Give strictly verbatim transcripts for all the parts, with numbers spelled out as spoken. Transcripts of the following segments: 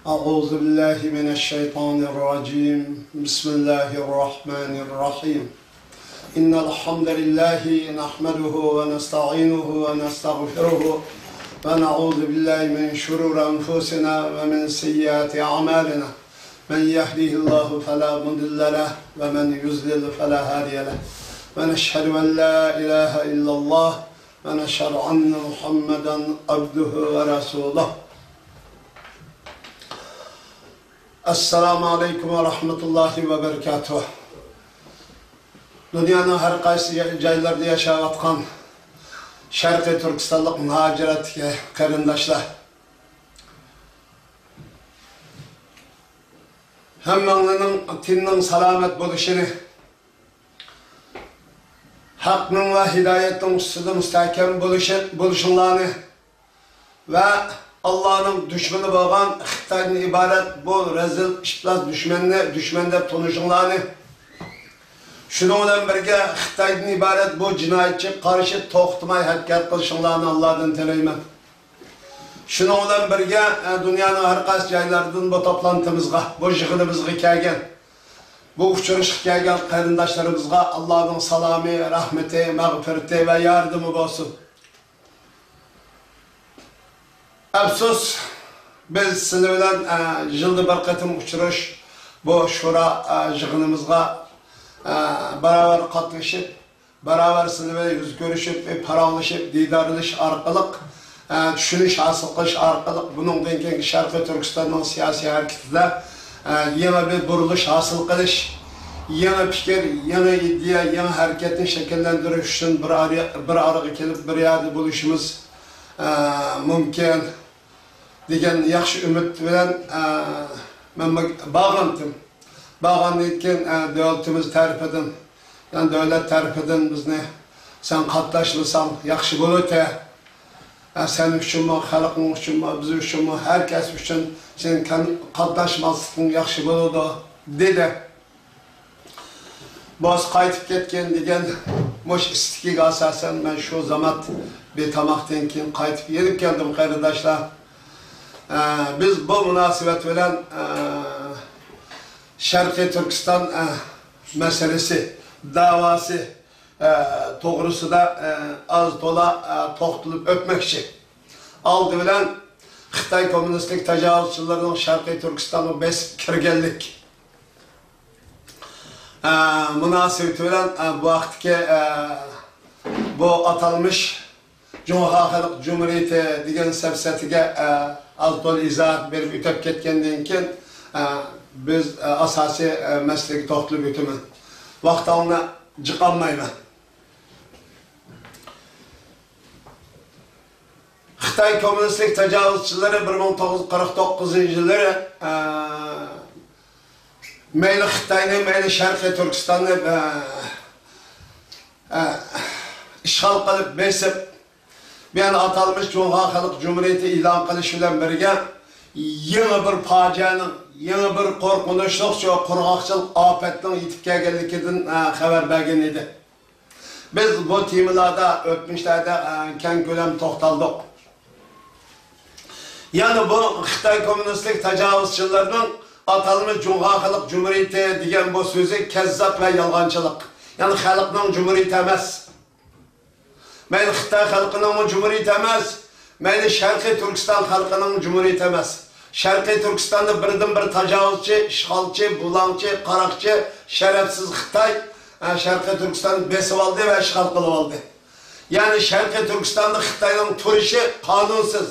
أعوذ بالله من الشيطان الرجيم. بسم الله الرحمن الرحيم. إن الحمد لله نحمده ونستعينه ونستغفره، ونعوذ بالله من شرور أنفسنا ومن سيئات أعمالنا. من يهده الله فلا مضل له، ومن يضلل فلا هادي له. ونشهد أن لا إله إلا الله، ونشهد أن محمدا عبده ورسوله. ئەسسالامۇ ئەلەيكۇم ۋە رەھمەتۇللاھى ۋە بەرىكاتۇھ. دۇنيانىڭ ھەر قايسى جايلىرىدا ياشاۋاتقان شەرقىي تۈركىستانلىق مۇھاجىرەتتىكى قېرىنداشلار، ھەممىڭلارنىڭ تېنىنىڭ سالامەت بولۇشىنى، ھەقنىڭ ۋە ھىدايەتنىڭ ئۈستىدە مۇستەھكەم بولۇشى، بولۇشۇڭلارنى ۋە ئاللانىڭ دۈشمىنى بولغان خىتايدىن ئىبارەت بۇ رەزىل ئىپلاس دۈشمەننى دۈشمەن دەپ تونۇشۇڭلارنى، شۇنىڭ بىلەن بىرگە خىتايدىن ئىبارەت بۇ جىنايەتچىگە قارشى توختىماي ھەرىكەت قىلىشىڭلارنى ئاللادىن تىلەيمەن. شۇنىڭ بىلەن بىرگە، ئە، دۇنيانىڭ ھەر قايسى جايلىرىدىن بۇ توپلانتىمىزغا، بۇ يىغىنىمىزغا كەلگەن، بۇ ئۇچرىشىشقا كەلگەن قېرىنداشلىرىمىزغا ئاللانىڭ سالامى، رەھمىتى، مەغپىرىتى ۋە ياردىمى بولسۇن. ئەپسۇس، بىز سىلەر بىلەن، ئە، يىلدا بىر قېتىم ئۇچرىشىش، بۇ شورا، ئە، يىغىنىمىزغا، ئە، باراۋەر قاتنىشىپ، باراۋەر سىلەر بىلەن يۈز كۆرۈشۈپ، پاراڭلىشىپ، دىدارلىشىش ئارقىلىق، ئە، چۈشىنىش ھاسىل قىلىش ئارقىلىق، بۇنىڭدىن كېيىنكى شەرقىي تۈركىستاننىڭ سىياسىي ھەرىكىتىدە، ئە، يېڭى بىر بۇرۇلۇش ھاسىل قىلىش، يېڭى پىكىر، يېڭى ئىدىيە، يېڭى ھەرىكەتنى شەكىللەندۈرۈش ئۈچۈن بىر ئارا-، بىر ئارىغا كېلىپ، بىر يەردە بولۇشىمىز، ئە، مۇمكىن. دېگەن ياخشى ئۈمىد بىلەن، ئە، مەن بارغانتىم. بارغاندىن كېيىن، ئە، دۆلىتىمىز تەرىپىدىن، يەنى دۆلەت تەرىپىدىن بىزنى، سەن قاتناشمىساڭ ياخشى بولىدۇ، ئە، سەن ئۈچۈنمۇ، خەلقىڭ ئۈچۈنمۇ، بىز ئۈچۈنمۇ، ھەر كەس ئۈچۈن سەن كەم-، قاتناشماسلىقىڭ ياخشى بولىدۇ، دېدى. بولسا قايتىپ كەتكىن دېگەن مۇشۇ ئىستىكىگە ئاساسەن، مەن شۇ زامات بىر تاماقتىن كېيىن قايتىپ يېنىپ كەلدىم، قېرىنداشلار. ئە، بىز بۇ مۇناسىۋەت بىلەن، ئە، شەرقىي تۈركىستان، ئە، مەسىلىسى، داۋاسى، ئە، توغرىسىدا، ئە، ئاز تولا، ئە، توختىلىپ ئۆتمەكچى. ئالدى بىلەن خىتاي كوممۇنىستلىك تاجاۋۇزچىلىرىنىڭ شەرقىي تۈركىستانغا بېسىپ كىرگەنلىك، ئە، مۇناسىۋىتى بىلەن، ئە، بۇ ھەقتىكى، ئە، بۇ ئاتالمىش جۇڭخۇا خەلق جۇمھۇرىيىتى دېگەن سەپسەتىگە، ئە، ئاز تولا ئىزاھات بېرىپ ئۆتۈپ كەتكەندىن كېيىن، ئە، بىز، ئە، ئاساسىي، ئە، مەسىلىگە توختىلىپ ئۆتىمەن. ۋاقتىڭلارنى جىق ئالمايمەن. خىتاي كوممۇنىستلىك تاجاۋۇزچىلىرى بىر مىڭ توققۇز يۈز قىرىق توققۇزىنچى يىللىرى، ئە، مەيلى خىتاينى، مەيلى شەرقىي تۈركىستاننى، ئە، ئە، ئىشغال قىلىپ، بېسىپ، بۇ يەردە ئاتالمىش جۇڭخۇا خەلق جۇمھۇرىيىتى ئېلان قىلىش بىلەن بىرگە، يېڭى بىر پاجىئەنىڭ، يېڭى بىر قورقۇنچلۇق شۇ قۇرغاقچىلىق ئاپەتنىڭ يېتىپ كەلگەنلىكىدىن، ئە، خەۋەر بەرگەن ئىدى. بىز بۇ تېمىلاردا ئۆتمۈشلەردە، ئە، كەڭ كۆلەم توختالدۇق. يەنى بۇ خىتاي كوممۇنىستلىك تاجاۋۇزچىلىرىنىڭ ئاتالمىش جۇڭخۇا خەلق جۇمھۇرىيىتى دېگەن بۇ سۆزى كەززاپ ۋە يالغانچىلىق. يەنى خەلقنىڭ جۇمھۇرىيىتى ئەمەس. مەيلى خىتاي خەلقىنىڭمۇ جۇمھۇرىيىتى ئەمەس، مەيلى شەرقىي تۈركىستان خەلقىنىڭ جۇمھۇرىيىتى ئەمەس. شەرقىي تۈركىستاندا بىردىنبىر تاجاۋۇزچى، ئىشغالچى، بۇلاڭچى، قاراقچى، شەرەپسىز خىتاي، ئە، شەرقىي تۈركىستاننى بېسىۋالدى ۋە ئىشغال قىلىۋالدى. يەنى شەرقىي تۈركىستاندا خىتاينىڭ تۇرۇشى قانۇنسىز.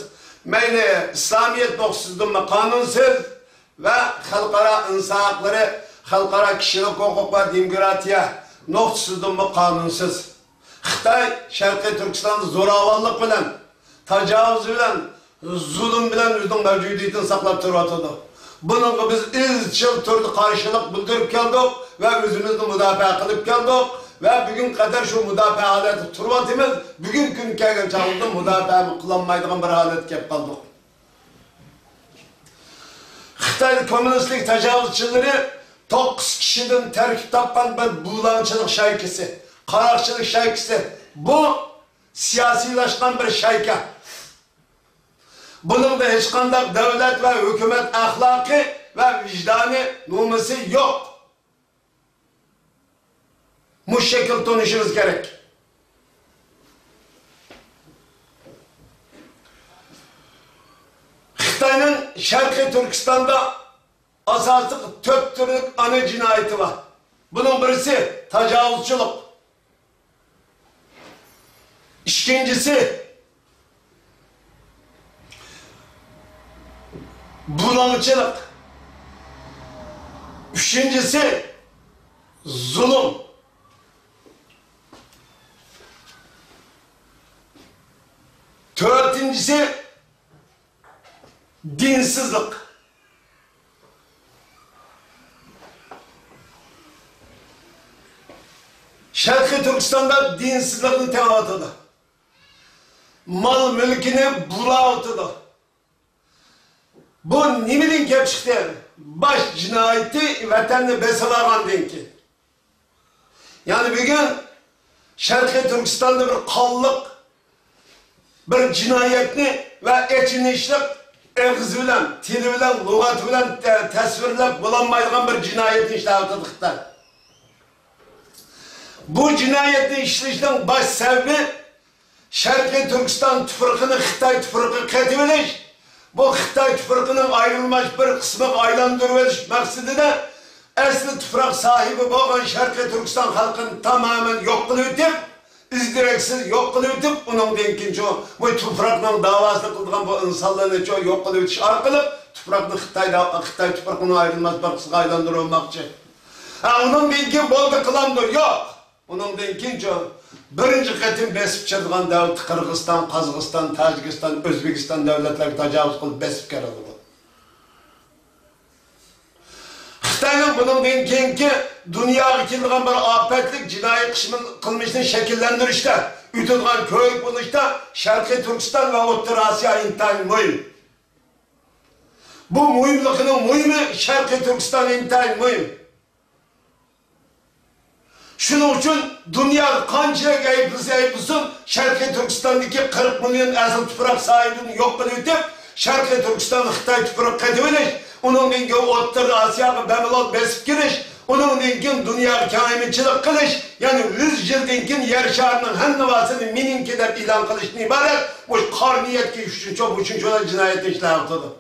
مەيلى ئىسلامىيەت نۇقتىسىدىنمۇ قانۇنسىز ۋە خەلقئارا ئىنسان ھەقلىرى، خەلقئارا كىشىلىك ھوقۇق ۋە دېموكراتىيە نۇقتىسىدىنمۇ قانۇنسىز. خىتاي شەرقىي تۈركىستاندا زوراۋانلىق بىلەن، تاجاۋۇز بىلەن، زۇلۇم بىلەن ئۆزىنىڭ مەۋجۇدىيىتىنى ساقلاپ تۇرۇۋاتىدۇ. بۇنىڭغا بىز ئىزچىل تۈردە قارشىلىق بىلدۈرۈپ كەلدۇق ۋە ئۆزىمىزنى مۇداپىئە قىلىپ كەلدۇق ۋە بۈگۈنگە قەدەر شۇ مۇداپىئە ھالەتتە تۇرۇۋاتىمىز. بۈگۈنكى كۈنگە كەلگەن چاغدا مۇداپىئە قىلالمايدىغان بىر ھالەتكە كېلىپ قالدۇق. خىتاي كوممۇنىستلىك تاجاۋۇزچىلىرى توققۇز كىشىدىن تەركىب تاپقان بىر بۇلاڭچىلىق شايكىسى، قاراقچىلىق شايكىسى. بۇ سىياسىيلاشقان بىر شايكا. بۇنىڭدا ھېچقانداق دۆلەت ۋە ھۆكۈمەت ئەخلاقى ۋە ۋىجدانى، نومۇسى يوق. مۇشۇ شەكىلدە تونۇشىمىز كېرەك. خىتاينىڭ شەرقىي تۈركىستاندا ئاساسلىق تۆت تۈرلۈك ئانا جىنايىتى بار. بۇنىڭ بىرسى تاجاۋۇزچىلىق. ئىككىنچىسى بۇلاڭچىلىق. ئۈچىنچىسى زۇلۇم. تۆتىنچىسى دىنسىزلىق. شەرقىي تۈركىستاندا دىنسىزلىقنى تېڭىۋاتىدۇ. مال-مۈلكىنى بۇلاۋاتىدۇ. بۇ نېمىدىن كېلىپ چىقتى؟ باش جىنايىتى ۋەتەننى بېسىۋالغاندىن كېيىن. يەنى بۈگۈن شەرقىي تۈركىستاندا بىر قانلىق بىر جىنايەتنى ۋە ئېچىنىشلىق ئېغىز بىلەن، تىلى بىلەن، لۇغەت بىلەن تە-، تەسۋىرلەپ بولالمايدىغان بىر جىنايەتنى ئىشلەۋاتىدۇ خىتاي. بۇ جىنايەتنى ئىشلىشىنىڭ باش سەۋەبى شەرقىي تۈركىستان تۇپرىقىنى خىتاي تۇپرىقىغا قېتىۋېلىش، بۇ خىتاي تۇپرىقىنىڭ ئايرىلماس بىر قىسمىغا ئايلاندۇرۇۋېلىش مەقسىتىدە ئەسلى تۇپراق ساھىبى بولغان شەرقىي تۈركىستان خەلقىنى تامامەن يوق قىلىۋېتىپ، ئىز-دېرەكسىز يوق قىلىۋېتىپ، ئۇنىڭدىن كېيىنچۇ بۇ تۇپراقنىڭ داۋاسىنى قىلىدىغان بۇ ئىنسانلارنىچۇ يوق قىلىۋېتىش ئارقىلىق تۇپراقنى خىتاي دا-، خىتاي تۇپرىقىنىڭ ئايرىلماس بىر قىسمىغا ئايلاندۇرۇۋالماقچى. ھە، ئۇنىڭدىن كېيىن بولدى قىلامدۇ؟ يوق. ئۇنىڭدىن كېيىنچۇ بىرىنچى قېتىم بېسىپ چىقىدىغان دەۋلىتى قىرغىزىستان، قازاقىستان، تاجىكىستان، ئۆزبېكىستان دۆلەتلەرگە تاجاۋۇز قىلىپ بېسىپ كىرىدۇ. خىتاينىڭ بۇنىڭدىن كېيىنكى دۇنياغا كېلىدىغان بىر ئاپەتلىك جىنايى قىسمى-، قىلمىشنى شەكىللەندۈرۈشتە، ئۆتىدىغان كۆۋرۈك بولۇشتا شەرقىي تۈركىستان ۋە ئوتتۇرا ئاسىيا ئىنتايىن مۇھىم. بۇ مۇھىملىقىنىڭ مۇھىمى شەرقىي تۈركىستان ئىنتايىن مۇھىم. شۇنىڭ ئۈچۈن دۇنيا قانچىلىك ئەيىبلىسە ئەيىبلىسۇن، شەرقىي تۈركىستاندىكى قىرىق مىليون ئەسلى تۇپراق ساھىبىنى يوق قىلىۋېتىپ، شەرقىي تۈركىستاننى خىتاي تۇپرىقىغا قېتىۋېلىش، ئۇنىڭدىن كېيىن ئوتتۇرا ئاسىياغا بەملال بېسىپ كىرىش، ئۇنىڭدىن كېيىن دۇنياغا كېڭەيمىچىلىك قىلىش، يەنى يۈز يىلدىن كېيىن يەر شارىنىڭ ھەممىۋاسىنى مېنىڭكى دەپ ئېلان قىلىشتىن ئىبارەت بۇ قارا نىيەتكە شۇنچە، بۇ شۇنچىۋالا جىنايەتنى ئىشلەۋاتىدۇ.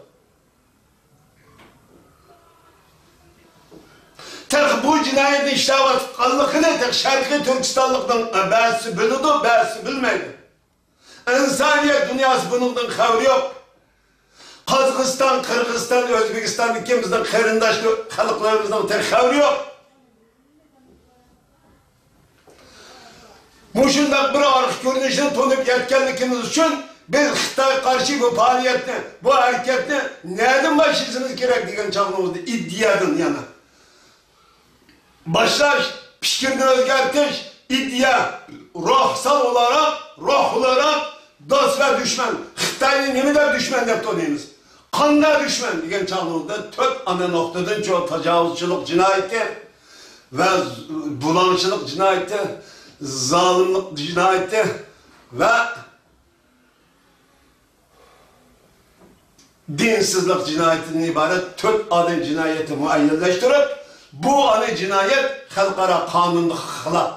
تېخى بۇ جىنايەتنى ئىشلەۋاتقانلىقىنى تېخى شەرقىي تۈركىستانلىقنىڭ بەزىسى بىلىدۇ، بەزىسى بىلمەيدۇ. ئىنسانىيەت دۇنياسى بۇنىڭدىن خەۋىرى يوق. قازاقىستان، قىرغىزىستان، ئۆزبېكىستاندىكى بىزنىڭ قېرىنداش خەلقلىرىمىزنىڭ تېخى خەۋىرى يوق. مۇشۇنداق بىر ئارقا كۆرۈنۈشنى تونۇپ يەتكەنلىكىمىز ئۈچۈن بىز خىتايغا قارشى بۇ پائالىيەتنى، بۇ ھەرىكەتنى نەدىن باشلىشىمىز كېرەك دېگەن چاغىمىزدا ئىدىيەدىن يەنە. باشلاش، پىكىرنى ئۆزگەرتىش، ئىدىيە، روھسال ئولاراق، روھ ئولاراق، دوست ۋە دۈشمەن. خىتاينى نېمە دەپ دۈشمەن دەپ تونۇيمىز؟ قانداق دۈشمەن دېگەن چاغلىرىدا تۆت ئانا نۇقتىدىن چوڭ تاجاۋۇزچىلىق جىنايىتى ۋە بۇلاڭچىلىق جىنايىتى، زالىملىق جىنايىتى ۋە دىنسىزلىق جىنايىتىدىن ئىبارەت تۆت ئانا جىنايەتنى مۇئەييەنلەشتۈرۈپ، بۇ ئانا جىنايەت خەلقئارا قانۇنغا خىلاپ.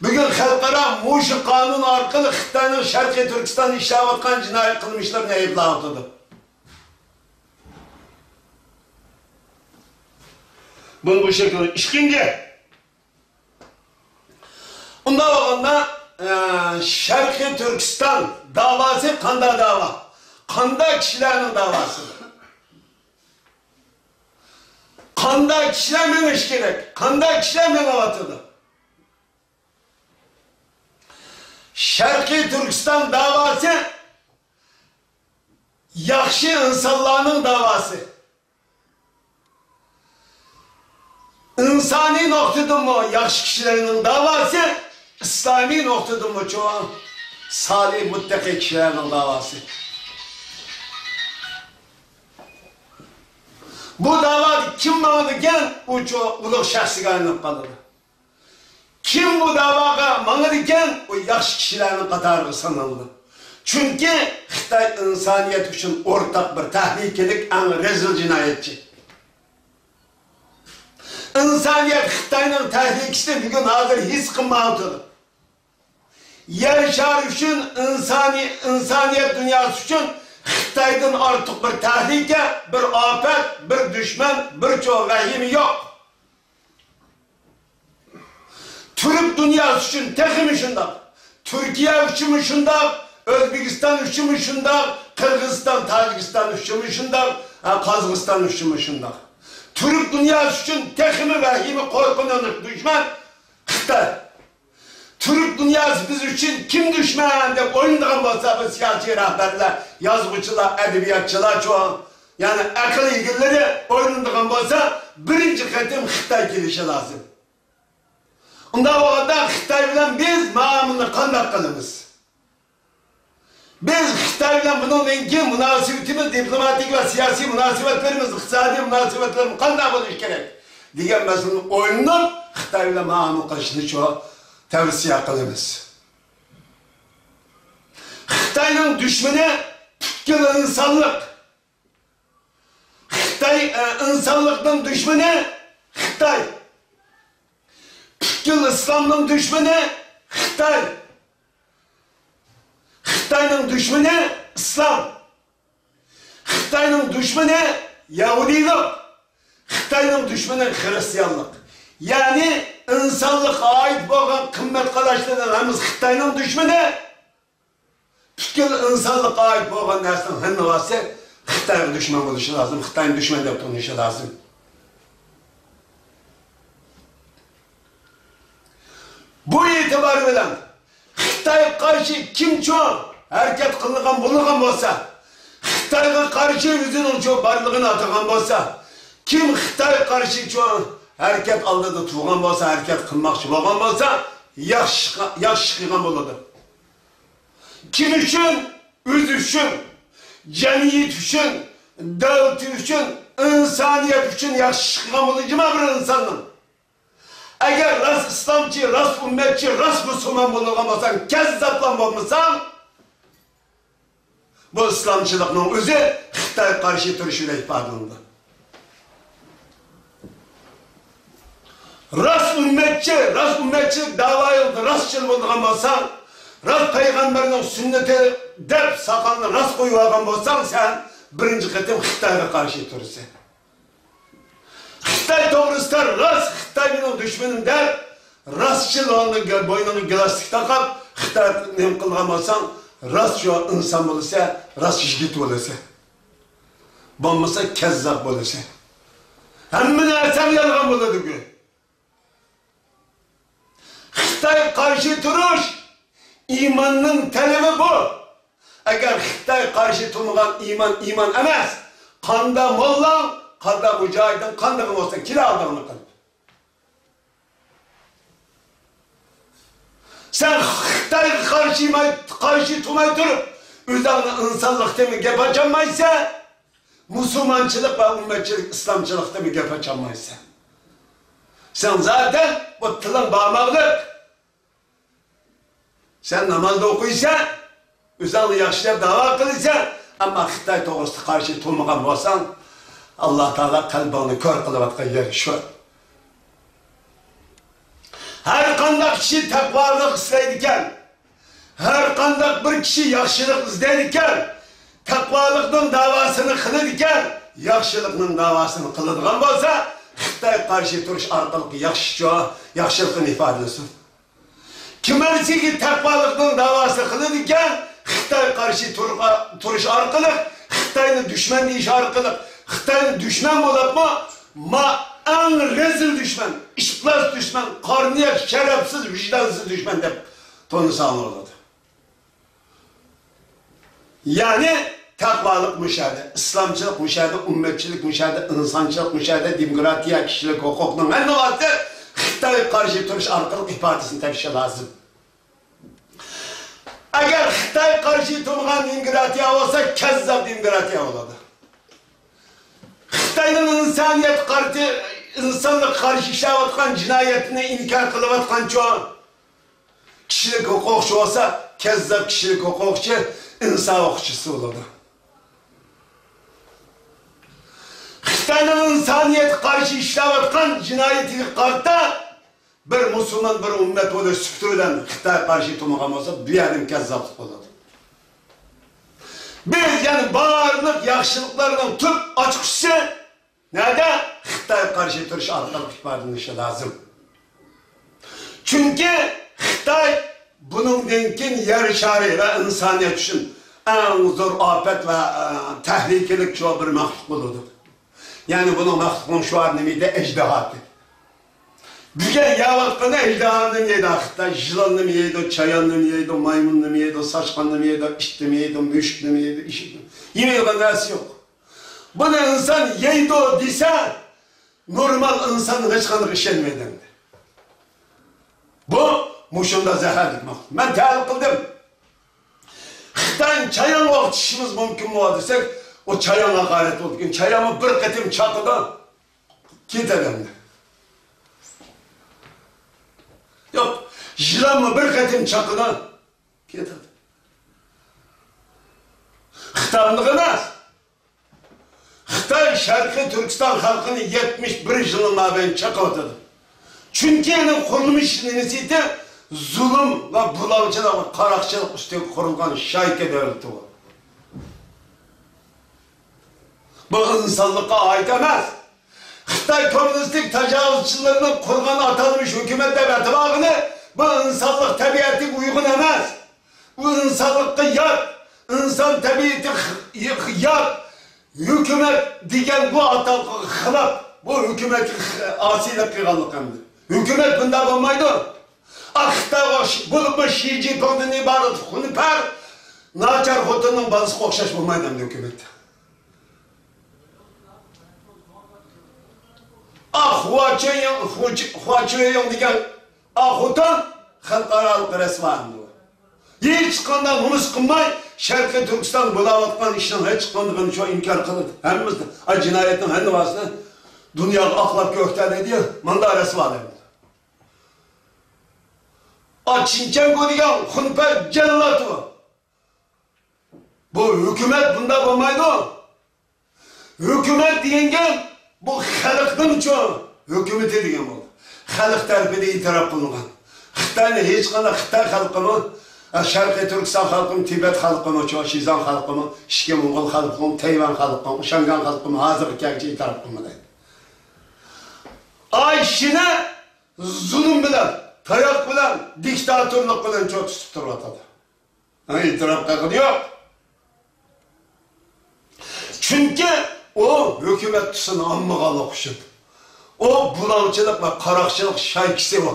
بۈگۈن خەلقئارا مۇشۇ قانۇن ئارقىلىق خىتاينىڭ شەرقىي تۈركىستاندا ئىشلەۋاتقان جىنايى قىلمىشلىرىنى ئەيىبلەۋاتىدۇ. بۇنى بۇ شەكىلدە. ئىككىنچى، ئۇنداق بولغاندا، ئە، شەرقىي تۈركىستان داۋاسى قانداق داۋا؟ قانداق كىشىلەرنىڭ داۋاسى؟ قانداق كىشىلەر مېڭىشى كېرەك؟ قانداق كىشىلەر مېڭىۋاتىدۇ؟ شەرقىي تۈركىستان داۋاسى ياخشى ئىنسانلارنىڭ داۋاسى. ئىنسانىي نۇقتىدىنمۇ ياخشى كىشىلەرنىڭ داۋاسى، ئىسلامىي نۇقتىدىنمۇچۇ سالىھ، مۇتتەقىي كىشىلەرنىڭ داۋاسى. بۇ داۋادا كىم ماڭىدىكەن، ئۇچۇ ئۇلۇغ شەخسكە ئايلىنىپ قالىدۇ. كىم بۇ داۋاغا ماڭىدىكەن، ئۇ ياخشى كىشىلەرنىڭ قاتارىغا سانىلىدۇ. چۈنكى خىتاي ئىنسانىيەت ئۈچۈن ئورتاق بىر تەھلىكىلىك، ئەڭ رەزىل جىنايەتچى. ئىنسانىيەت خىتاينىڭ تەھلىكىسىنى بۈگۈن ھازىر ھېس قىلمايۋاتىدۇ. يەر شارى ئۈچۈن، ئىنسانىي-، ئىنسانىيەت دۇنياسى ئۈچۈن خىتايدىن ئارتۇق بىر تەھلىكە، بىر ئاپەت، بىر دۈشمەن، بىر چوڭ ۋەھىمە يوق. تۈرك دۇنياسى ئۈچۈن تېخىمۇ شۇنداق. تۈركىيە ئۈچۈنمۇ شۇنداق، ئۆزبېكىستان ئۈچۈنمۇ شۇنداق، قىرغىزىستان، تاجىكىستان ئۈچۈنمۇ شۇنداق، ھە، قازاقىستان ئۈچۈنمۇ شۇنداق. تۈرك دۇنياسى ئۈچۈن تېخىمۇ ۋەھىمە، قورقۇنچلۇق دۈشمەن خىتاي. تۈرك دۇنياسى بىز ئۈچۈن كىم دۈشمەن دەپ ئويلىنىدىغان بولسا، بۇ سىياسىي رەھبەرلەر، يازغۇچىلار، ئەدەبىياتچىلارچۇ، يەنى ئەقىل ئىگىلىرى ئويلىنىدىغان بولسا، بىرىنچى قېتىم خىتاي كېلىشى لازىم. ئۇنداق بولغاندا خىتاي بىلەن بىز مۇئامىلىنى قانداق قىلىمىز؟ بىز خىتاي بىلەن بۇنىڭدىن كېيىن مۇناسىۋىتىمىز، دىپلوماتىك ۋە سىياسىي مۇناسىۋەتلىرىمىز، ئىقتىسادىي مۇناسىۋەتلىرىمىز قانداق بولۇشى كېرەك دېگەن مەسىلىنى ئويلىنىپ، خىتاي بىلەن مۇئامىلە قىلىشنى شۇ تەۋسىيە قىلىمىز. خىتاينىڭ دۈشمىنى پۈتكۈل ئىنسانلىق. خىتاي، ئە، ئىنسانلىقنىڭ دۈشمىنى خىتاي. پۈتكۈل ئىسلامنىڭ دۈشمىنى خىتاي. خىتاينىڭ دۈشمىنى ئىسلام. خىتاينىڭ دۈشمىنى يەھۇدىيلىق. خىتاينىڭ دۈشمىنى خىرىستىيانلىق. يەنى ئىنسانلىققا ئائىت بولغان قىممەت قاراشلىرىنىڭ ھەممىسى خىتاينىڭ دۈشمىنى. پۈتكۈل ئىنسانلىققا ئائىت بولغان نەرسىنىڭ ھەممىسى خىتايغا دۈشمەن بولۇشى لازىم، خىتاينى دۈشمەن دەپ تونۇشى لازىم. بۇ ئېتىبار بىلەن خىتايغا قارشى كىمچۇ ھەرىكەت قىلىدىغان بولىدىغان بولسا، خىتايغا قارشى ئۆزىنىڭچۇ بارلىقىنى ئاتىغان بولسا، كىم خىتايغا قارشىچۇ ھەرىكەت ئالدىدا تۇرغان بولسا، ھەرىكەت قىلماقچى بولغان بولسا، ياخشى، ياخشى قىلغان بولىدۇ. كىم ئۈچۈن؟ ئۆزى ئۈچۈن، جەمئىيىتى ئۈچۈن، دۆلىتى ئۈچۈن، ئىنسانىيەت ئۈچۈن ياخشى ئىش قىلغان بولىدۇ جۇما بىر ئىنساننىڭ. ئەگەر راست ئىسلامچى، راست ئۈممەتچى، راست مۇسۇلمان بولىدىغان بولساڭ، كەززاپلام بولمىساڭ، بۇ ئىسلامچىلىقنىڭ ئۆزى خىتايغا قارشى تۇرۇش بىلەن ئىپادىلىنىدۇ. راست ئۈممەتچى، راست ئۈممەتچىلىك داۋا يولىدا راستچىل بولىدىغان بولساڭ، راست پەيغەمبەرنىڭ سۈننىتى دەپ ساقالنى راست قويۇۋالغان بولساڭ، سەن بىرىنچى قېتىم خىتايغا قارشى تۇرىسەن. خىتاي توغرىسىدا راست، خىتاي مېنىڭ دۈشمىنىم دەپ، راستچىل ھالدا گە-، بوينۇڭغا گىلاستىك تاقاپ، خىتايغا نېمە قىلغان بولساڭ، راست شۇ ئىنسان بولىسەن، راست يىگىت بولىسەن. بولمىسا كەززاپ بولىسەن. ھەممە نەرسەڭ يالغان بولىدىكەن. خىتايغا قارشى تۇرۇش ئىماننىڭ تەلىپى بۇ. ئەگەر خىتايغا قارشى تۇرمىغان ئىمان ئىمان ئەمەس. قاندا موللاڭ، قاندا مۇجاھىدىڭ، قاندىغىنى بولسا كېلە ئالدىڭنى قىلىپ. سەن خىتايغا قارشى، قارشى تۇرماي تۇرۇپ، ئۆزۈڭنى ئىنسانلىقتىنمۇ گەپ ئاچالمايسەن، مۇسۇلمانچىلىق ۋە ئۈممەتچىلىك، ئىسلامچىلىقتىنمۇ گەپ ئاچالمايسەن. سەن زادەن بۇ تىلىڭ بارماقلىق. سەن نامازدا ئوقۇيسەن، ئۆزۈڭنى ياخشى دەپ داۋا قىلىسەن، ئەمما خىتاي توغرىسىدا قارشى تۇرمىغان بولساڭ، ئاللا تائالا قەلبىڭنى كور قىلىۋاتقان يېرى شۇ. ھەر قانداق كىشى تەقۋالىق ئىستەيدىكەن، ھەر قانداق بىر كىشى ياخشىلىق ئىزدەيدىكەن، تەقۋالىقنىڭ داۋاسىنى قىلىدىكەن، ياخشىلىقنىڭ داۋاسىنى قىلىدىغان بولسا، خىتايغا قارشى تۇرۇش ئارقىلىق ياخشىچۇ، ياخشىلىقىنى ئىپادىلىسۇن. كىمەرسىكى تەقۋالىقنىڭ داۋاسى قىلىدىكەن، خىتايغا قارشى تۇرغا-، تۇرۇش ئارقىلىق، خىتاينى دۈشمەن دېيىش ئارقىلىق، خىتاينى دۈشمەن بولۇپمۇ، ما ئەڭ رەزىل دۈشمەن، ئىپلاس دۈشمەن، قارنى يەپ شەرەپسىز، ۋىجدانسىز دۈشمەن دەپ تونۇساڭ بولىدۇ. يەنى تەقۋالىق مۇشۇ يەردە، ئىسلامچىلىق مۇشۇ يەردە، ئۈممەتچىلىك مۇشۇ يەردە، ئىنسانچىلىق مۇشۇ يەردە، دېموكراتىيە، كىشىلىك ھوقۇقنىڭ ھەممىسى خىتايغا قارشى تۇرۇش ئارقىلىق ئىپادىسىنى تېپىشى لازىم. ئەگەر خىتايغا قارشى تۇرمىغان دېموكراتىيە بولسا، كەززاپ دېموكراتىيە بولىدۇ. خىتاينىڭ ئىنسانىيەتكە قارشى، ئىنسانلىققا قارشى ئىشلەۋاتقان جىنايەتنى ئىنكار قىلىۋاتقانچۇ؟ كىشىلىك ھوقۇقچى بولسا، كەززاپ كىشىلىك ھوقۇقچى، ئىنسان ئوقۇتقۇچىسى بولىدۇ. خىتاينىڭ ئىنسانىيەتكە قارشى ئىشلەۋاتقان جىنايىتىگە قارىتا، بىر مۇسۇلمان، بىر ئۈممەت بولۇش سۈپىتى بىلەن خىتايغا قارشى تۇرمىغان بولسا، بۇ يەردىن كەززاپلىق بولىدۇ. بىز يەنە بارلىق ياخشىلىقلارنىڭ تۈپ ئاچقۇچىسى نەدە؟ خىتايغا قارشى تۇرۇش ئارقىلىق ئىپادىلىنىشى لازىم. چۈنكى خىتاي بۇنىڭدىن كېيىن يەر شارى ۋە ئىنسانىيەت ئۈچۈن ئەڭ زور ئاپەت ۋە، ئە، تەھلىكىلىك شۇ بىر مەخلۇق بولىدۇ. يەنى بۇنىڭ مەخلۇقنىڭ شوئارى نېمە ئىدى؟ ئەجدىھا ئىدى. بۈگۈن يەۋاتقىنى ئەجدىھانىمۇ يەيدۇ خىتاي، يىلاننىمۇ يەيدۇ، چاياننىمۇ يەيدۇ، مايمۇننىمۇ يەيدۇ، ساچقاننىمۇ يەيدۇ، ئىتنىمۇ يەيدۇ، مۈشۈكنىمۇ يەيدۇ، ئېشەكنى. يېمەيدىغان نەرسە يوق. بۇنى ئىنسان يەيدۇ دېسە، نورمال ئىنسان ھېچقانداق ئىشەنمەيدۇ ئەمدى. بۇ مۇشۇنداق زەھەرلىك مەخلۇق. مەن تەھلىل قىلدىم. خىتاينى چايانغا ئوخشىتىشىمىز مۇمكىنمۇ دېسەك، ئۇ چايانغا غايەت بولىدىكەن. چايانمۇ بىر قېتىم چاقىدۇ، كېتىدۇ ئەمدى. يوق، يىلانمۇ بىر قېتىم چاقىدۇ، كېتىدۇ. خىتاي ئۇنداق ئەمەس. خىتاي شەرقىي تۈركىستان خەلقىنى يەتمىش بىر يىلنىڭ مابەينىدە چېقىۋاتىدۇ. چۈنكى ئۇنىڭ قۇرۇلمىش ئىنىسىيىتى زۇلۇم ۋە بۇلاڭچىلىق ۋە قاراقچىلىق ئۈستىگە قۇرۇلغان شايكا دۆلىتى بۇ. بۇ ئىنسانلىققا ئائىت ئەمەس. خىتاي كوممۇنىستىك تاجاۋۇزچىلىرىنىڭ قۇرغان ئاتالمىش ھۆكۈمەت دەپ ئەتىۋالغىنى بۇ ئىنسانلىق تەبىئەتىگە ئۇيغۇن ئەمەس. بۇ ئىنسانلىققا يات، ئىنسان تەبىئىتىگە يات ھۆكۈمەت دېگەن بۇ ئاتالغۇغا خىلاپ، بۇ ھۆكۈمەتكە ئاسىيلىق قىلغانلىق ئەمدى. ھۆكۈمەت بۇنداق بولمايدۇ. ئا، خىتايغا ئوخش-، بولۇپمۇ شى جىنپىڭدىن ئىبارەت خۇنپەر ناچار خوتۇننىڭ بالىسىغا ئوخشاش بولمايدۇ ئەمدى ھۆكۈمەت. ئا، خۇا چۈييىڭ، خۇ-، خۇا چۈييىڭ دېگەن ئا خوتۇن خەلقئارالىق رەسۋا ئەمدى. ھېچقانداق نومۇس قىلماي، شەرقىي تۈركىستان بولاۋاتقان ئىشنىڭ ھېچقاندىقىنى شۇ ئىنكار قىلىدۇ. ھەممىسى، ئا، جىنايەتنىڭ ھەممىسىنى دۇنياغا ئاقلاپ كۆرسىتەلەيدۇ، ماندا رەسۋالار. ئا، چىنچەنگو دېگەن خۇنپەر جەللات ئۇ. بۇ ھۆكۈمەت بۇنداق بولمايدۇ. ھۆكۈمەت دېگەن گەپ بۇ خەلقنىڭچۇ ھۆكۈمىتى دېگەن بولىدۇ. خەلق تەرىپىدىن ئېتىراپ قىلىنغان. خىتاينى ھېچقانداق خىتاي خەلقىمۇ، شەرقىي تۈركىستان خەلقىمۇ، تىبەت خەلقىمۇ، شىزاڭ خەلقىمۇ، ئىچكى موڭغۇل خەلقىمۇ، تەيۋەن خەلقىمۇ، شياڭگاڭ خەلقىمۇ ھازىرغا كەلگۈچە ئېتىراپ قىلمىدى. ئاي شىنە زۇلۇم بىلەن، تاياق بىلەن، دىكتاتورلۇق بىلەن چوت تۇتۇپ تۇرۇۋاتىدۇ. ئېتىراپ قىلغىنى يوق. چۈنكى ئۇ ھۆكۈمەت تۇسىنى ئالمىغانلىقى ئۈچۈن. ئۇ بۇلاڭچىلىق ۋە قاراقچىلىق شايكىسى ئۇ.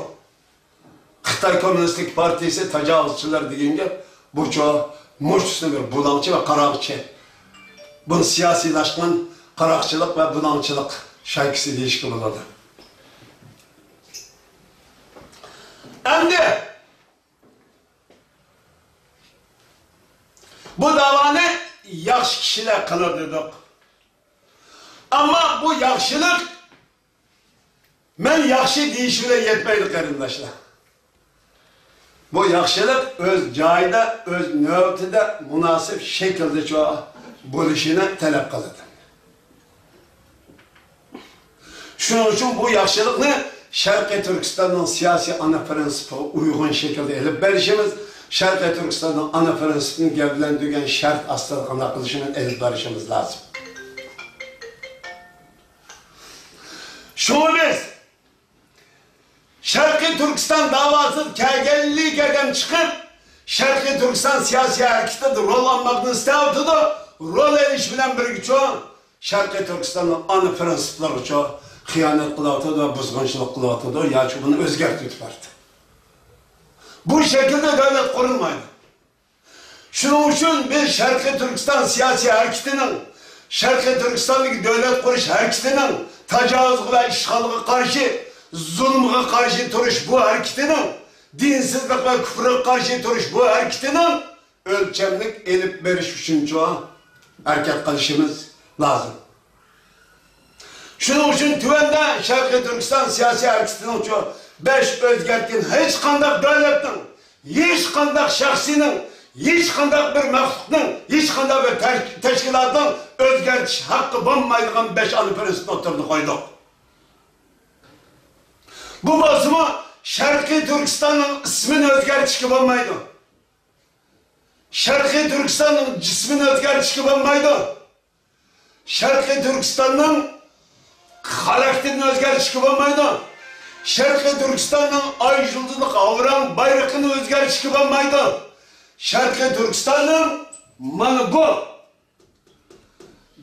خىتاي كوممۇنىستىك پارتىيىسى تاجاۋۇزچىلار دېگەن گەپ بۇچۇ، مۇشتىسى بىر بۇلاڭچى ۋە قاراقچى. بۇنى سىياسىيلاشقان قاراقچىلىق ۋە بۇلاڭچىلىق شايكىسى دېيىشكە بولىدۇ. ئەمدى بۇ داۋانى ياخشى كىشىلەر قىلىدۇ دېدۇق. ئەمما بۇ ياخشىلىق مەن ياخشى دېيىش بىلەن يەتمەيدۇ، قېرىنداشلار. بۇ ياخشىلىق ئۆز جايىدا، ئۆز نۆۋىتىدە، مۇناسىپ شەكىلدە شۇ بولۇشىنى تەلەپ قىلىدۇ. شۇنىڭ ئۈچۈن بۇ ياخشىلىقنى شەرقىي تۈركىستاننىڭ سىياسىي ئانا پىرىنسىپىغا ئۇيغۇن شەكىلدە ئېلىپ بېرىشىمىز، شەرقىي تۈركىستاننىڭ ئانا پىرىنسىپىنى گەۋدىلەندۈرگەن شەرت ئاستىدا قانداق قىلىشىنى ئېلىپ بېرىشىمىز لازىم. شۇڭا بىز شەرقىي تۈركىستان داۋاسىغا كەلگەنلىك ئادەم چىقىپ، شەرقىي تۈركىستان سىياسىي ھەرىكىتىدە رول ئالماقنى ئىستەۋاتىدۇ. رول ئېلىش بىلەن بىرگىچۇ شەرقىي تۈركىستاننىڭ ئانا پىرىنسىپلىرىغىچۇ خىيانەت قىلىۋاتىدۇ ۋە بۇزغۇنچىلىق قىلىۋاتىدۇ ياكى بۇنى ئۆزگەرتىۋېتىۋاتىدۇ. بۇ شەكىلدە دۆلەت قۇرۇلمايدۇ. شۇنىڭ ئۈچۈن بىز شەرقىي تۈركىستان سىياسىي ھەرىكىتىنىڭ، شەرقىي تۈركىستاندىكى دۆلەت قۇرۇش ھەرىكىتىنىڭ، تاجاۋۇزغا ۋە ئىشغالغا قارشى، زۇلۇمغا قارشى تۇرۇش بۇ ھەرىكىتىنىڭ، دىنسىزلىق ۋە كۇفرغا قارشى تۇرۇش بۇ ھەرىكىتىنىڭ ئۆلچەملىك ئېلىپ بېرىش ئۈچۈنچۇ ھەرىكەت قىلىشىمىز لازىم. شۇنىڭ ئۈچۈن تۆۋەندە شەرقىي تۈركىستان سىياسىي ھەرىكىتىنىڭچۇ بەش ئۆزگەرتكەن ھېچقانداق دۆلەتنىڭ، ھېچقانداق شەخسنىڭ، ھېچقانداق بىر مەخلۇقنىڭ قانداق بىر تەش-، تەشكىلاتنىڭ ئۆزگەرتىش ھەققى بولمايدىغان بەش ئانا پىرىنسىپنى ئوتتۇرىغا قويدۇق. بۇ بولسىمۇ شەرقىي تۈركىستاننىڭ ئىسمىنى ئۆزگەرتىشكە بولمايدۇ. شەرقىي تۈركىستاننىڭ جىسمىنى ئۆزگەرتىشكە بولمايدۇ. شەرقىي تۈركىستاننىڭ خاراكتېرىنى ئۆزگەرتىشكە بولمايدۇ. شەرقىي تۈركىستاننىڭ ئاي يۇلتۇزلۇق ھاۋراڭ بايرىقىنى ئۆزگەرتىشكە بولمايدۇ. شەرقىي تۈركىستاننىڭ مانا بۇ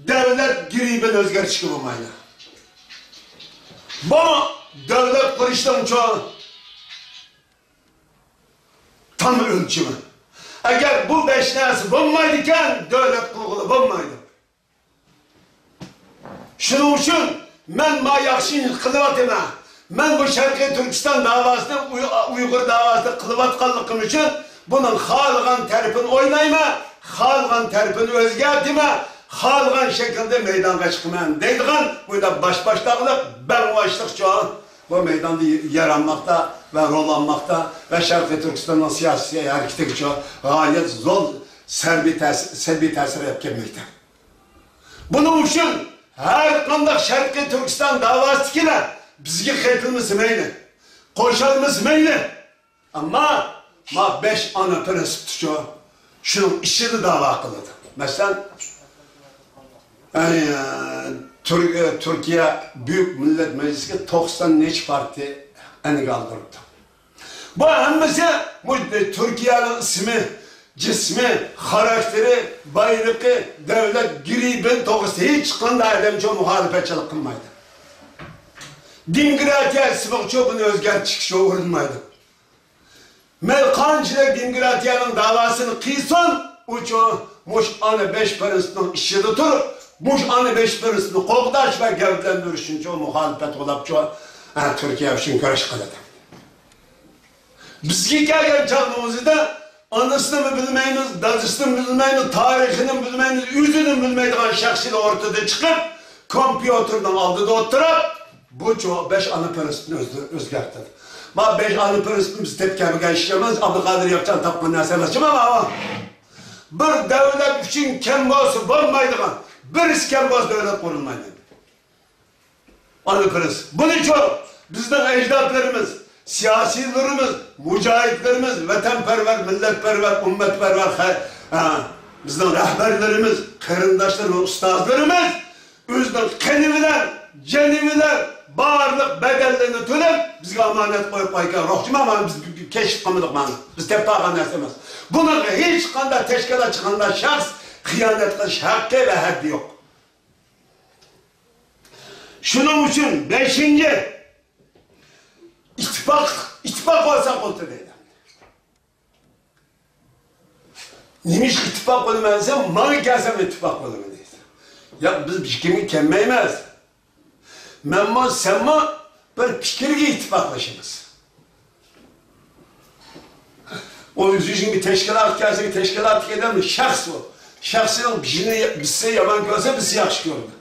دۆلەت گېربىنى ئۆزگەرتىشكە بولمايدۇ. بۇ دۆلەت قۇرۇشنىڭچۇ تام ئۆلچىمى. ئەگەر بۇ بەش نەرسە بولمايدىكەن، دۆلەت قۇرغىلى بولمايدۇ. شۇنىڭ ئۈچۈن مەن ما ياخشى قىلىۋاتىمەن. مەن بۇ شەرقىي تۈركىستان داۋاسىنى، ئۇي-، ئۇيغۇر داۋاسىنى قىلىۋاتقانلىقىم ئۈچۈن بۇنىڭ خالىغان تەرىپىنى ئوينايمەن، خالىغان تەرىپىنى ئۆزگەرتىمەن، خالىغان شەكىلدە مەيدانغا چىقىمەن دەيدىغان بۇنداق باش-باشتاقلىق، بەڭباشلىقچۇ بۇ مەيداندا يارانماقتا ۋە رول ئالماقتا ۋە شەرقىي تۈركىستاننىڭ سىياسىي ھەرىكىتىگىچۇ غايەت زور سەلبىي تەس-، سەلبىي تەسىر ئەپ كەلمەكتە. بۇنىڭ ئۈچۈن ھەر قانداق شەرقىي تۈركىستان داۋاسىدىكىلەر بىزگە قېتىلمىسا مەيلى، قوشۇلمىسا مەيلى. ئەمما ما بەش ئانا پىرىنسىپتىچۇ شۇنىڭ ئىچىدە داۋا قىلىدۇ. مەسىلەن، ئەي، تۈر-، تۈركىيە بۈيۈك مىللەت مەجلىسىگە توقسان نەچچە پارتىيە ئەنگە ئالدۇرۇپتۇ. بۇ ھەممىسى مۇ-، تۈركىيەنىڭ ئىسمى، جىسمى، خاراكتېرى، بايرىقى، دۆلەت گېربى توغرىسىدا ھېچقانداق ئادەمچۇ مۇخالىپەتچىلىك قىلمايدۇ. دېموكراتىيە ئىسمىغىچۇ بۇنى ئۆزگەرتىشكىچۇ ئۇرۇنمايدۇ. مەيلى قانچىلىك دېموكراتىيەنىڭ داۋاسىنى قىلسۇن، ئۇچۇ مۇشۇ ئانا بەش پىرىنسىپنىڭ ئىچىدە تۇرۇپ، مۇشۇ ئانا بەش پىرىنسىپنى قوغداش ۋە گەۋدىلەندۈرۈش ئۈچۈنچۇ مۇخالىپەت قىلىپچۇ، ھە، تۈركىيە ئۈچۈن كۈرەش قىلىدۇ. بىزگە كەلگەن چاغنىڭ ئۆزىدە ئانىسىنىمۇ بىلمەيمىز، دادىسىنىمۇ بىلمەيمىز، تارىخىنىمۇ بىلمەيمىز، ئۆزىنىمۇ بىلمەيدىغان شەخسلەر ئوتتۇرىغا چىقىپ، كومپيۇتېرنىڭ ئالدىدا ئولتۇرۇپ، بۇ چوڭ بەش ئانا پىرىنسىپنى ئۆز-، ئۆزگەرتتى. ما بەش ئانا پىرىنسىپنى بىز تېپىپ كەلمىگەن ئىش ئەمەس، ئابدۇقادىر ياپچان تاپقان نەرسە ئەمەس، جۇما ماۋۇ. بىر دۆلەت ئۈچۈن كەم بولسا بولمايدىغان، بىرسى كەم بولسا دۆلەت قۇرۇلمايدۇ. ئانا پىرىنسىپ. بۇنىچۇ بىزنىڭ ئەجدادلىرىمىز، سىياسىيلىرىمىز، مۇجاھىدلىرىمىز، ۋەتەنپەرۋەر، مىللەتپەرۋەر، ئۈممەتپەرۋەر خە-، ھە، بىزنىڭ رەھبەرلىرىمىز، قېرىنداشلىرىمىز، ئۇستازلىرىمىز ئۆزىنىڭ قېنى بىلەن، جېنى بىلەن بارلىق بەدەللىرىنى تۆلەپ، بىزگە ئامانەت قويۇپ قويغان روھچىما مانا بىز كەشىپ قىلمىدۇق مانا. بىز تېپىپ ئالغان نەرسە ئەمەس. بۇنىڭغا ھېچقانداق تەشكىلات، ھېچقانداق شەخس خىيانەت قىلىش ھەققى ۋە ھەددى يوق. شۇنىڭ ئۈچۈن بەشىنچى، ئىتتىپاق، ئىتتىپاق بولساق بولدى دەيدۇ. نېمىشقا ئىتتىپاق بولىمەن دېسەم، ماڭا كەلسەم ئىتتىپاق بولىمەن دەيدۇ. ياق، بىز ھېچكىمگە كەلمەيمىز. مەنمۇ، سەنمۇ بىر پىكىرگە ئىتتىپاقلىشىمىز. ئۇ ئۆزى ئۈچۈن بىر تەشكىلات كەلسە، تەشكىلاتتىكى ئادەم شەخس ئۇ. شەخسنىڭ بىزنى، بىزنى يامان كۆرسە، بىزنى ياخشى كۆرىدۇ.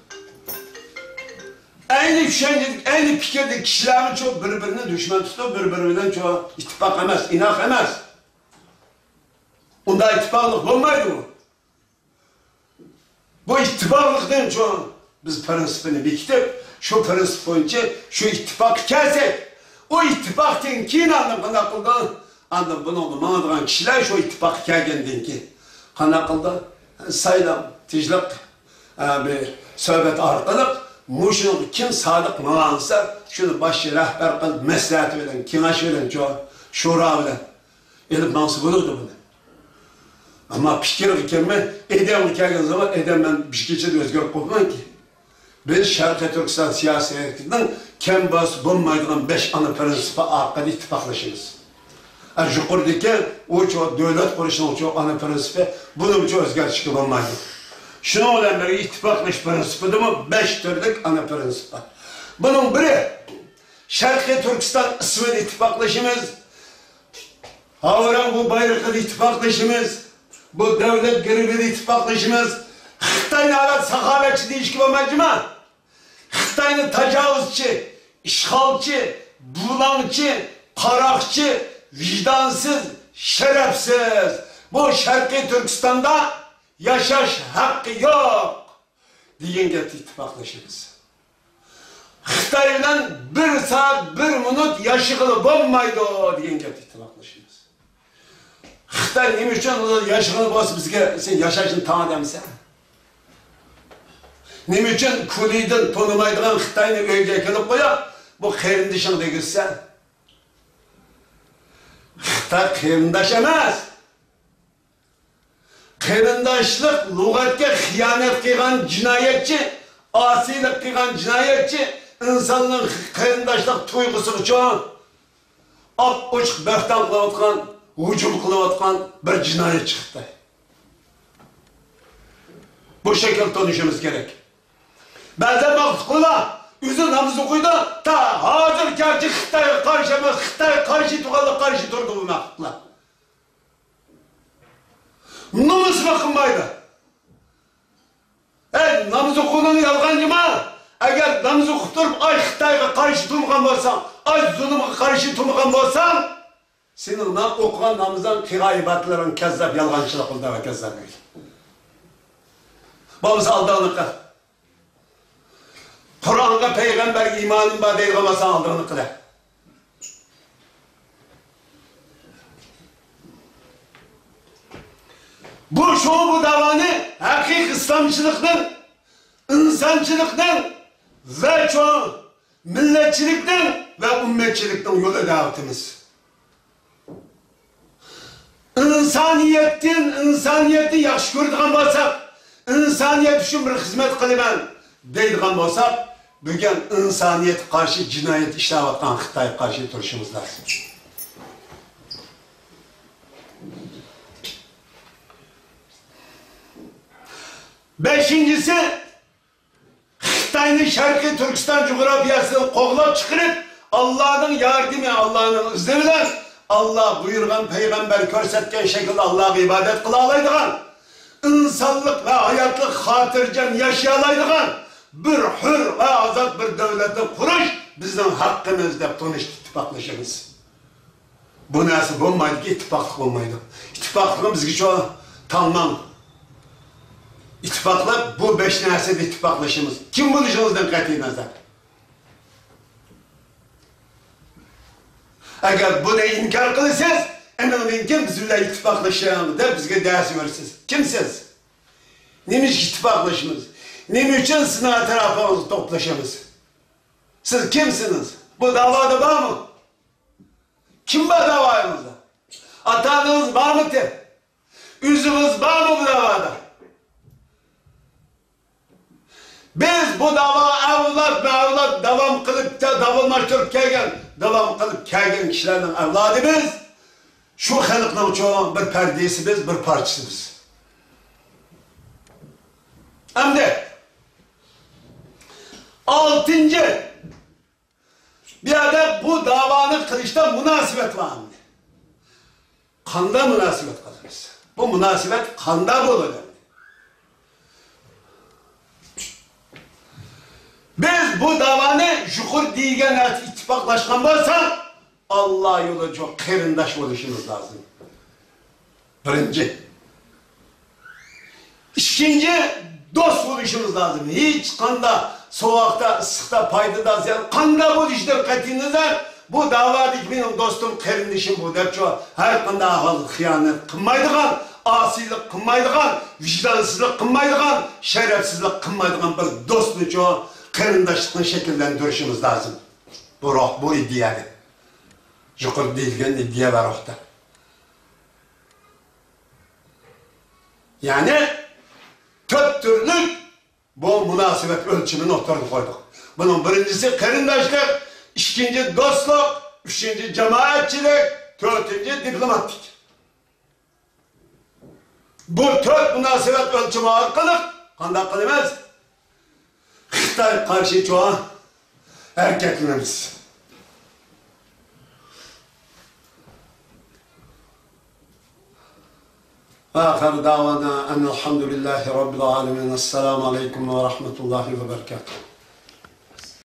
ئەينى چۈشەنچىدىكى، ئەينى پىكىردىكى كىشىلەرمۇچۇ بىر-بىرىنى دۈشمەن تۇتۇپ، بىر-بىرى بىلەنچۇ ئىتتىپاق ئەمەس، ئىناق ئەمەس. ئۇنداق ئىتتىپاقلىق بولمايدۇ. بۇ ئىتتىپاقلىقنىڭچۇ بىز پىرىنسىپىنى بېكىتىپ، شۇ پىرىنسىپ بويىچە شۇ ئىتتىپاققا كەلسەك، ئۇ ئىتتىپاقتىن كېيىن ئاندىن قانداق قىلىدۇ؟ ئاندىن بۇنىڭغا ماڭىدىغان كىشىلەر شۇ ئىتتىپاققا كەلگەندىن كېيىن قانداق قىلىدۇ؟ سايلام، تىنچلىق، ئە، بىر سۆھبەت ئارقىلىق مۇشۇنىڭغا كىم سادىق ماڭالىسا، شۇنى باش رەھبەر قىلىپ، مەسلىھەت بىلەن، كېڭەش بىلەن، شۇ شورا بىلەن ئېلىپ ماڭسا بولىدۇ بۇنى. ئەمما پىكىرگە كەلمەي، ئادەمگە كەلگەن زامان، ئادەم مەن بىر كېچىدە ئۆزگىرىپ قوپمايدۇ. بىز شەرقىي تۈركىستان سىياسىي ھەرىكىتىنىڭ كەم بولسا بولمايدىغان بەش ئانا پىرىنسىپى ئارقىلىق ئىتتىپاقلىشىمىز. ئە، يۇقىرىدىكى ئۇ چوڭ دۆلەت قۇرۇشنىڭ چوڭ ئانا پىرىنسىپى، بۇنىمۇ چوڭ ئۆزگەرتىشكە بولمايدۇ. شۇنىڭ بىلەن بىرگە ئىتتىپاقلىشىش پىرىنسىپىدىمۇ بەش تۈرلۈك ئانا پىرىنسىپ بار. بۇنىڭ بىرى، شەرقىي تۈركىستان ئىسمىدا ئىتتىپاقلىشىمىز. ھاۋراڭ بۇ بايرىقىدا ئىتتىپاقلىشىمىز، بۇ دۆلەت گېربىدە ئىتتىپاقلىشىمىز. خىتاينى ھالا ساخاۋەتچى دېيىشكە بولمايدۇ جۇما. خىتاينى تاجاۋۇزچى، ئىشغالچى، بۇلاڭچى، قاراقچى، ۋىجدانسىز، شەرەپسىز. بۇ شەرقىي تۈركىستاندا ياشاش ھەققى يوق دېگەن گەپتە ئىتتىپاقلىشىمىز. خىتاي بىلەن بىر سائەت، بىر مىنۇت ياشىغىلى بولمايدۇ دېگەن گەپتە ئىتتىپاقلىشىمىز. خىتاي نېمە ئۈچۈن ياشىغىلى بولسا بىزگە سەن ياشاشنى تاڭا دەمسەن؟ نېمە ئۈچۈن كۇلىدىن تونۇمايدىغان خىتاينى ئۆيگە ئەكېلىپ قويۇپ، بۇ قېرىندىشىڭ دېگۈزسەن؟ خىتاي قېرىنداش ئەمەس. قېرىنداشلىق لۇغەتكە خىيانەت قىلغان جىنايەتچى، ئاسىيلىق قىلغان جىنايەتچى، ئىنساننىڭ قېرىنداشلىق تۇيغۇسىغىچۇ ئاپئوچۇق بۆھتان قىلىۋاتقان، ھۇجۇم قىلىۋاتقان بىر جىنايەتچى خىتاي. بۇ شەكىلدە تونۇشىمىز كېرەك. بەزەن ماقۇللار ئۆزى ناماز ئوقۇيدۇ، تا ھازىرگىچە خىتايغا قارشى ئەمەس، خىتايغا قارشى تۇرغانلار قارشى تۇرىدۇ بۇ ماقۇللار. نومۇسىنى قىلمايدۇ. ئەي، ناماز ئوقۇغىنىڭ يالغانچىما؟ ئەگەر ناماز ئوقۇپ تۇرۇپ، ئاي، خىتايغا قارشى تۇرمىغان بولساڭ، ئاي، زۇلۇمغا قارشى تۇرمىغان بولساڭ، سېنىڭ نا-، ئوقۇغان نامىزىڭ، قىلغان ئىبادەتلىرىڭ كەززاپ، يالغانچىلىق قىلدى ۋە كەززاپ. بولمىسا ئالدىڭنى قىل. قۇرئانغا، پەيغەمبەرگە ئىمانىم بار دەيدىغان بولساڭ ئالدىڭنى قىلە. بۇ شۇ بۇ داۋانى ھەقىقىي ئىسلامچىلىقنىڭ، ئىنسانچىلىقنىڭ ۋە چوڭ مىللەتچىلىكنىڭ ۋە ئۈممەتچىلىكنىڭ يولى دەۋاتىمىز. ئىنسانىيەتتىن، ئىنسانىيەتنى ياخشى كۆرىدىغان بولساق، ئىنسانىيەت ئۈچۈن بىر خىزمەت قىلىمەن دەيدىغان بولساق، بۈگۈن ئىنسانىيەتكە قارشى جىنايەت ئىشلەۋاتقان خىتايغا قارشى تۇرۇشىمىز لازىم. بەشىنچىسى، خىتاينى شەرقىي تۈركىستان جۇغراپىيەسىدىن قوغلاپ چىقىرىپ، ئاللانىڭ ياردىمى، ئاللانىڭ ئىزنى بىلەن ئاللا بۇيرۇغان، پەيغەمبەر كۆرسەتكەن شەكىلدە ئاللاغا ئىبادەت قىلالايدىغان، ئىنسانلىق ۋە ھاياتلىق خاتىرجەم ياشىيالايدىغان بىر ھۆر ۋە ئازاد بىر دۆلەتنى قۇرۇش بىزنىڭ ھەققىمىز دەپ تونۇشتا ئىتتىپاقلىشىمىز. بۇ نەرسە بولمايدۇكى، ئىتتىپاقلىق بولمايدۇ. ئىتتىپاقلىقنى بىزگىچۇ تاڭماڭ. ئىتتىپاقلىق بۇ بەش نەرسىدە ئىتتىپاقلىشىمىز. كىم بولۇشىڭىزدىن قەتئىي نەزەر. ئەگەر بۇنى ئىنكار قىلىسىز، ئېنىڭدىن كېيىن بىز بىلەن ئىتتىپاقلىشىڭ دەپ بىزگە دەرس بېرىسىز. كىمسىز؟ نېمە ئۈچۈن ئىتتىپاقلىشىمىز؟ نېمە ئۈچۈن سىزنىڭ ئەتراپىڭىزغا توپلىشىمىز؟ سىز كىمسىز؟ بۇ داۋادا بارمۇ؟ كىم بار داۋايىڭىزدا؟ ئاتا-ئانىڭىز بارمىكىن؟ ئۆزىڭىز بارمۇ بۇ داۋادا؟ بىز بۇ داۋا ئەۋلاد-مەۋلاد داۋام قىلىپ، داۋاملاشتۇرۇپ كەلگەن، داۋام قىلىپ كەلگەن كىشىلەرنىڭ ئەۋلادى بىز. شۇ خەلقنىڭ چوڭ بىر پەردىسى بىز، بىر پارچىسى بىز. ئەمدى ئالتىنچى، بۇ يەردە بۇ داۋانى قىلىشتا مۇناسىۋەت بار ئەمدى. قاندا مۇناسىۋەت قىلىمىز؟ بۇ مۇناسىۋەت قاندا بولىدۇ ئەمدى؟ بىز بۇ داۋانى يۇقىرى دېيىلگەن نەرسە ئىتتىپاقلاشقان بولساق، ئاللا يولىچۇ قېرىنداش بولۇشىمىز لازىم. بىرىنچى. ئىككىنچى، دوست بولۇشىمىز لازىم. ھېچقانداق سوغۇقتا، ئىسسىقتا، پايدىدا، زىيان، قانداق بولۇشىدىن قەتئىينەزەر، بۇ داۋادىكى مېنىڭ دوستۇم، قېرىندىشىم بۇ دەپچۇ، ھەر قانداق ئەھۋالدا خىيانەت قىلمايدىغان، ئاسىيلىق قىلمايدىغان، ۋىجدانسىزلىق قىلمايدىغان، شەرەپسىزلىك قىلمايدىغان بىر دوستنىچۇ، قېرىنداشلىقنى شەكىللەندۈرۈشىمىز لازىم. بۇ روھ، بۇ ئىدىيەدە. يۇقىرىدا دېيىلگەن ئىدىيە ۋە روھتا. يەنى تۆت تۈرلۈك بۇ مۇناسىۋەت ئۆلچىمىنى ئوتتۇرىغا قويدۇق. بۇنىڭ بىرىنچىسى قېرىنداشلىق، ئىككىنچى دوستلۇق، ئۈچىنچى جامائەتچىلىك، تۆتىنچى دىپلوماتلىق. بۇ تۆت مۇناسىۋەت ئۆلچىمى ئارقىلىق قانداق قىلىمىز؟ خىتايغا قارشى چوڭ ھەرىكەتلىنىمىز. وآخر دعوانا أن الحمد لله رب العالمين. السلام عليكم ورحمة الله وبركاته.